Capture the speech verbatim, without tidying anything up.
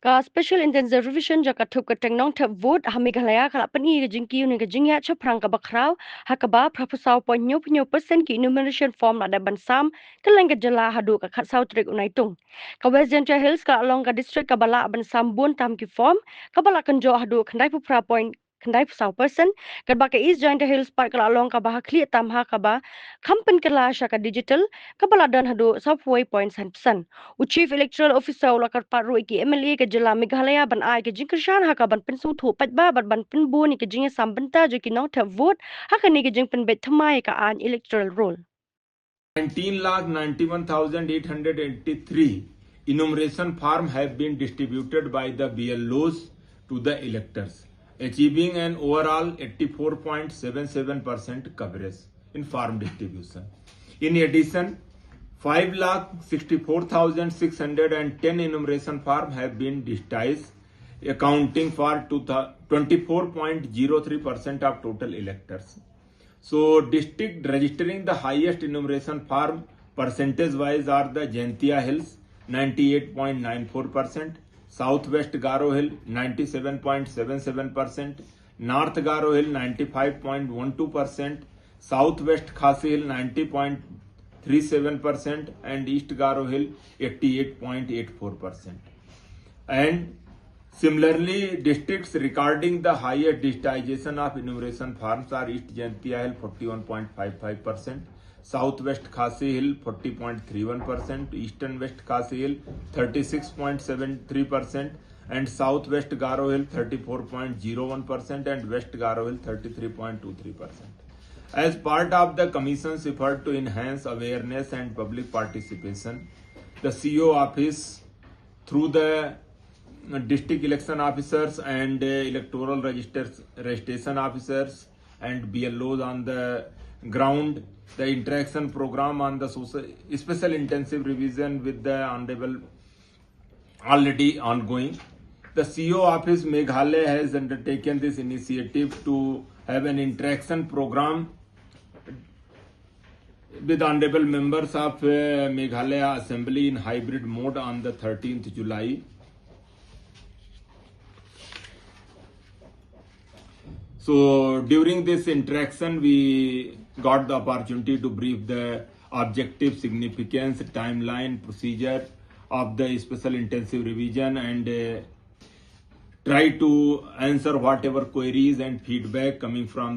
Ka Special Intensive Revision jong ka thup kyrteng nongthep vote ha Meghalaya ka la pyni ka jingkiew ne ka jingïaid shaphrang kaba khraw, ha kaba phra phew saw point hynñiew phew hynñiew percent ki enumeration form la dep ban sam kylleng ka jylla haduh ka khatsaw tarik u Naitung. Ka West Jaiñtia Hills ka la long ka district kaba lah ban sam bun tam ki form, kaba la kynjoh haduh khyndai phew phra point khyndai phew saw percent, katba ka East Jaiñtia Hills pat ka la long kaba ha khlieh tam ha kaba kham pynkylla sha ka digital, kaba la don haduh saw phew wei point san percent. U Chief Electoral Officer u la kyrpad ruh ïa ki M L A ka jylla Meghalaya ban ai ka jingkyrshan ha ka ban pynsngewthuh paidbah bad ban pynbun ïa ka jingïasam bynta jong ki nongthep vote ha kane ka jingpynbeit thymmai ïa ka aiñ Electoral Roll. Nineteen lakh ninety-one thousand eight hundred eighty-three enumeration form have been distributed by the B L Os to the electors, achieving an overall eighty-four point seven seven percent coverage in form distribution. In addition, five lakh sixty-four thousand six hundred and ten enumeration form have been digitized, accounting for two thou-, twenty-four point zero three percent of total electors. So, district registering the highest enumeration form percentage wise are the Jaintia Hills, ninety-eight point nine four percent, South West Garo Hill, ninety-seven point seven seven percent, North Garo Hill, ninety-five point one two percent, South West Khasi Hill, ninety point three seven percent, and East Garo Hill, eighty-eight point eight four percent. And similarly, districts recording the highest digitization of enumeration forms are East Jaintia Hill, forty-one point five five percent, South West Khasi Hill, forty point three one percent, Eastern West Khasi Hill, thirty-six point seven three percent, and South West Garo Hill, thirty-four point zero one percent, and West Garo Hill, thirty-three point two three percent. As part of the Commission's effort to enhance awareness and public participation, the C O office, through the district election officers and, uh, electoral registers, registration officers and B L Os on the ground, the interaction program on the social, special intensive revision with the Honorable already ongoing. The C O office Meghalaya has undertaken this initiative to have an interaction program with honorable members of, uh, Meghalaya Assembly in hybrid mode on the thirteenth July. So during this interaction, we got the opportunity to brief the objective, significance, timeline, procedure of the special intensive revision, and, uh, try to answer whatever queries and feedback coming from the